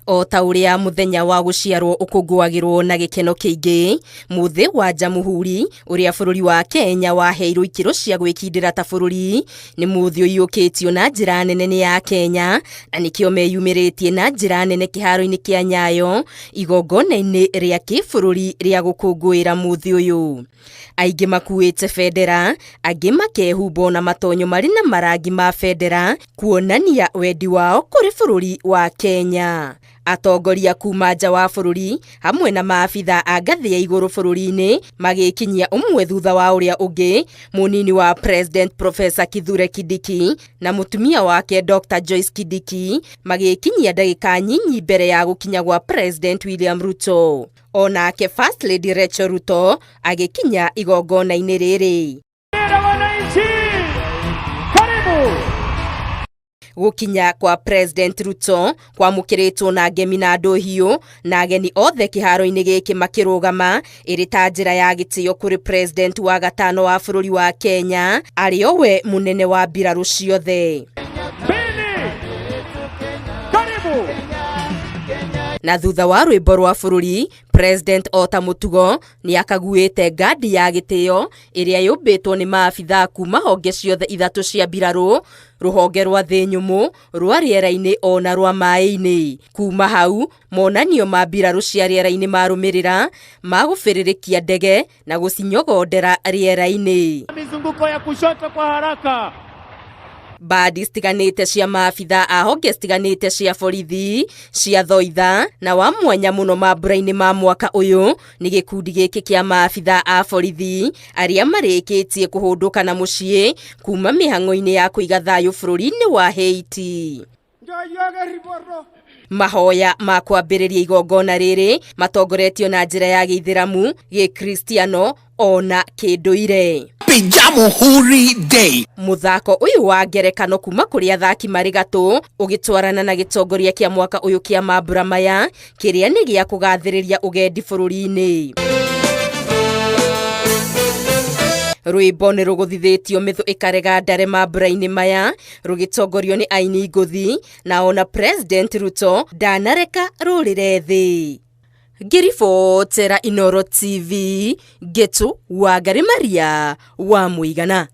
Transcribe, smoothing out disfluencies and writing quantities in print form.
O ta ũrĩa mũthenya wa gũciarwo ũkũngũagĩrwo na gĩkeno kĩingĩ, mũthĩ wa Jamhuri ũrĩa bũrũri wa Kenya waheirwo ikĩro cia gwĩkindĩra ta bũrũri, nĩ mũthĩ ũiyũkĩtio na njĩra nene nĩ Akenya, na nĩkĩo meyumĩrĩtie na njĩra nene kĩharo-inĩ kĩa Nyayo igongona-inĩ rĩa kĩbũrũri rĩa gũkũngũĩra mũthĩ ũyũ. Aingĩ makuĩte bendera, angĩ makehumba na matonyo marĩ na marangi ma bendera kuonania wendi wao kũrĩ bũrũri wa Kenya. Atongoria kuma nja wa bũrũri hamwe na maabitha a ngathĩ ya igũrũ bũrũri-inĩ magĩkinyia ũmwe thutha wa ũrĩa ũngĩ, mũnini wa President Professor Kithure Kindiki na mũtumia wake Dr. Joyce Kindiki magĩkinyia ndagĩka nyinyi mbere ya gũkinya gwa President William Ruto. O nake First Lady Rachel Ruto agĩkinya igongona-inĩ rĩrĩ. Wananchi, karibu. Gũkinya kwa President Ruto kwamũkĩrĩtwo na ngemi na ndũhiũ na ageni othe kĩharo-inĩ gĩkĩ makĩrũgama ĩrĩ ta njĩra ya gĩtĩo kũrĩ President wa gatano wa bũrũri wa Kenya arĩ o we mũnene wa mbirarũ ciothe. Bili, karibu. Na thutha wa rwĩmbo rwa bũrũri, President o ta mũtugo nĩ akaguĩte ngandi ya gĩtĩo ĩrĩa yũmbĩtwo nĩ maabithaa kuma honge ciothe ithatũ cia mbirarũ, rũhonge rwa thĩ nyũmũ, rwa rĩera-inĩ ona rwa maĩ-inĩ. Kuma hau, monanio ma mbirarũ cia rĩera-inĩ marũmĩrĩra ma gũbĩrĩrĩkia ndege na gũcinyogondera rĩera-inĩ. Mizunguko ya kushoto kwa haraka. Mbandi citiganĩte cia maabitha a honge citiganĩte cia borithi cia Thoitha na wa mwanya mũno mambura-inĩ ma mwaka ũyũ nĩ gĩkundi gĩkĩ kĩa maabitha a borithi arĩa marĩkĩtie kũhũndũka na mũciĩ kuma mĩhang'o-inĩ ya kũiga thayũ bũrũri-inĩ wa Haiti. Mahoya ma kwambĩrĩria igongona rĩrĩ matongoretio na njĩra ya gĩithĩramu, gĩkristiano ona kĩndũire. Jamhuri Day. Mũthako ũyũ wa ngerekano kuma kũrĩ athaki marĩ gatũ ũgĩtwarana na gĩtongoria kĩa mwaka ũyũ kĩa mambura maya kĩrĩa nĩ gĩa kũgathĩrĩria ũgendi bũrũri-inĩ. Rwĩmbo nĩ rũgũthithĩtio mĩthũ ĩkarega ndare mambura-inĩ maya rũgĩtongorio nĩ aini ngũthi na ona President Ruto ndanareka rũrĩre thĩ. Ngĩribotera Inooro TV, Ngĩtũ Wangari Maria wa Mũigana.